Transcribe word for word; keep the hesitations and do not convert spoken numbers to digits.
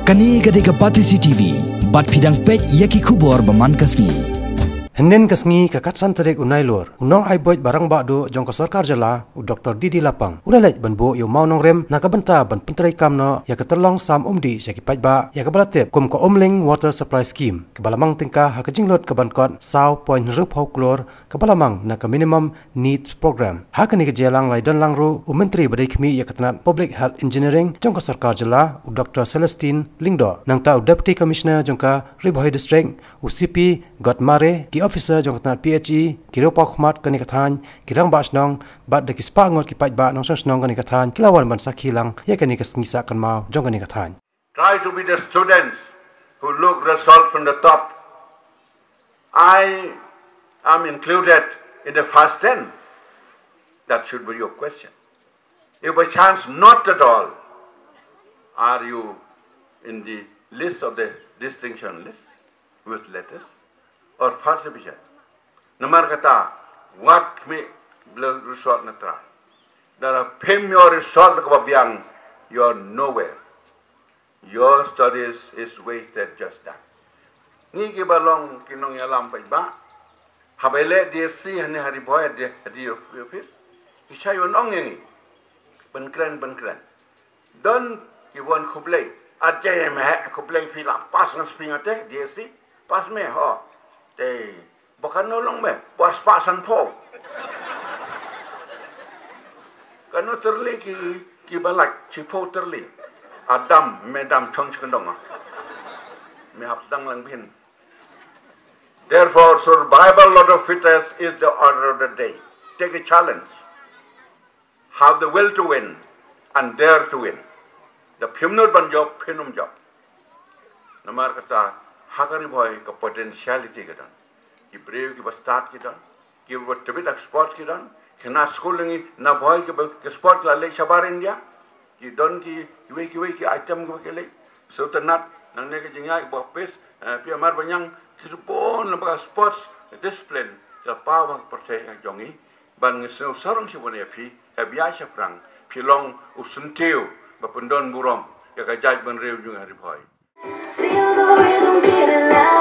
Kane ka dei ka Batesi T V, bad phi dang peit ïa ki khubor ba man ka sngi. Hynnin ka sngi ka khatsan tarik u Nailur, u nongai buit ba rangbah duh jong ka sorkar jylla, u Doctor D D Lapang, u la leit ban buh ïa u mawnongrim na ka bynta ban pyntreikam noh ïa ka tyrlong sam umdih sha ki paidbah, ïa kaba la tip kum ka Umling Water Supply Scheme, kaba la mang tyngka ha ka jinglut ka ban kot saw point hynriewphew klur, kaba la mang na ka Minimum Needs Program. Ha kane ka jingïalang la ïadon lang ruh u Myntri ba dei khmih ïa ka tnat Public Health Engineering jong ka sorkar jylla, u Doctor Celestine Lyngdoh, nangta u Deputy Commissioner jong ka Ri Bhoi District, u C P Godmare, ki officer jong ka tnat P H E, ki riewpawkhmat kane ka thaiñ, ki rangbah shnong, bad da ki spah ngut ki paidbah nongshong shnong kane ka thaiñ, ki la wan ban sakhi lang ïa kane ka sngi sah kynmaw jong kane ka thaiñ. Try to be the students who look result from the top. I am included in the first ten. That should be your question. If by chance not at all, are you in the list of the distinction list with letters or first division? Namar kata, wat khmih bla result na trai. Dara phim ïoh result kaba biang, you're nowhere. Your studies is wasted just that. Ngi kiba long ki nongïalam paidbah, haba ïaleh D S C hangne ha Ri Bhoi ha D, ha D S C office, ki shah ïa u nong ïa ngi. Pynkren, pynkren. Don ki wan khublei. Ade me, khublei phi la pass ngan spring ate, D S C. Pass me, ho. Te, ba kano long me, ba spah sanphew. Kano tyrli ki, kiba lait, shiphew tyrli. Adam, me dam chong shi kyndong ah. Me hap dang lang bhin. Therefore, survival of the fittest is the order of the day. Take a challenge. Have the will to win and dare to win. Da phim nud ban jop, phin ym jop. Namar kata, ha ka Ri Bhoi ka potentiality ka don. Ki briew kiba stad ki don, kiba tbit ha sports ki don, khynnah skul ngi na Bhoi kiba ki sports la leh shabar India. Ki don ki, kiwei kiwei ki item kiba ki leh. Sngewtynnat, nangne ka jingïaid ba pes, eh, Pia Marbaniang, ki bun lem bad ka sports discipline, ka paw ba ka pyrthei ka jong ngi, ban ngi sngewsarong shibun ïa phi, hep ïaid shaphrang, phi long u syntiew ba pyndon burom ïa ka jaitbynriew jong ngi ha Ri Bhoi. Feel the rhythm, get alive.